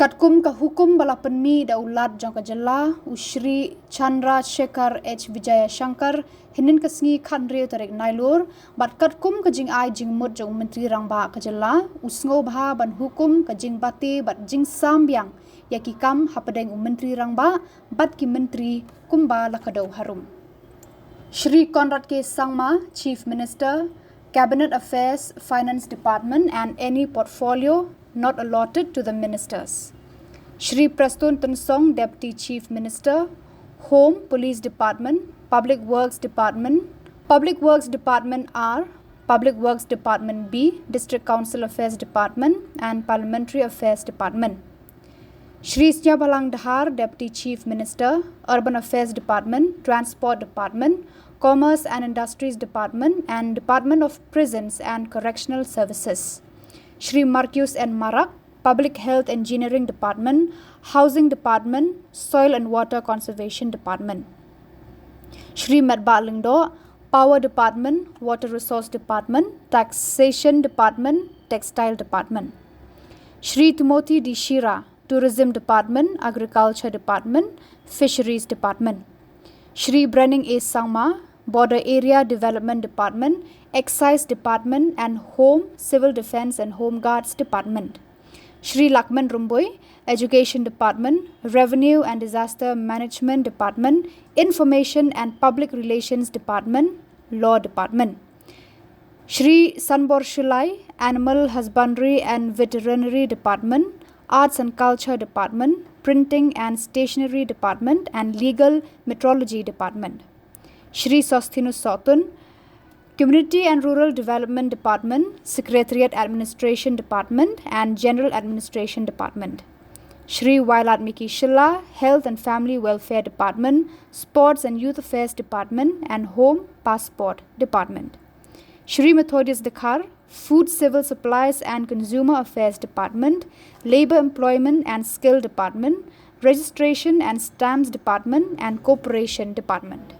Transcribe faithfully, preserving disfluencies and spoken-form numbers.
Katkum ka hukum ba la pynmih da u Lat jong ka jylla, u Shri Chandra Shekhar H Vijayashankar, hynnin ka sngi khathynriew tarik Nailur, bad katkum ka jingai jingmut jong u Myntri Rangbah ka jylla, u sngewbha ban hukum ka jingbate bad jingsam biang ïa ki kam hapdeng u Myntri Rangbah bad ki myntri kumba la kdew harum. Shri Conrad K Sangma, Chief Minister, Cabinet Affairs, Finance Department and any portfolio not allotted to the ministers. Shri Prestone Tynsong, Deputy Chief Minister, Home, Police Department, Public Works Department, Public Works Department R, Public Works Department B, District Council Affairs Department and Parliamentary Affairs Department. Shri Sniawbhalang Dhar, Deputy Chief Minister, Urban Affairs Department, Transport Department, Commerce and Industries Department and Department of Prisons and Correctional Services. Shri Marcuise N Marak, Public Health Engineering Department, Housing Department, Soil and Water Conservation Department. Shri Metbah Lyngdoh, Power Department, Water Resource Department, Taxation Department, Textile Department. Shri Timothy D Shira, Tourism Department, Agriculture Department, Fisheries Department. Shri Brening A Sangma, Border Area Development Department, Excise Department and Home, Civil Defence and Home Guards Department. Shri Lakman Rymbui, Education Department, Revenue and Disaster Management Department, Information and Public Relations Department, Law Department. Shri Sanbor Shullai, Animal Husbandry and Veterinary Department, Arts and Culture Department, Printing and Stationery Department and Legal Metrology Department. Shri Sosthenes Sohtun, Community and Rural Development Department, Secretariat Administration Department and General Administration Department. Shri Wailadmiki Shylla, Health and Family Welfare Department, Sports and Youth Affairs Department and Home Passport Department. Shri Methodius Dkhar, Food, Civil Supplies and Consumer Affairs Department, Labour, Employment and Skill Department, Registration and Stamps Department and Cooperation Department.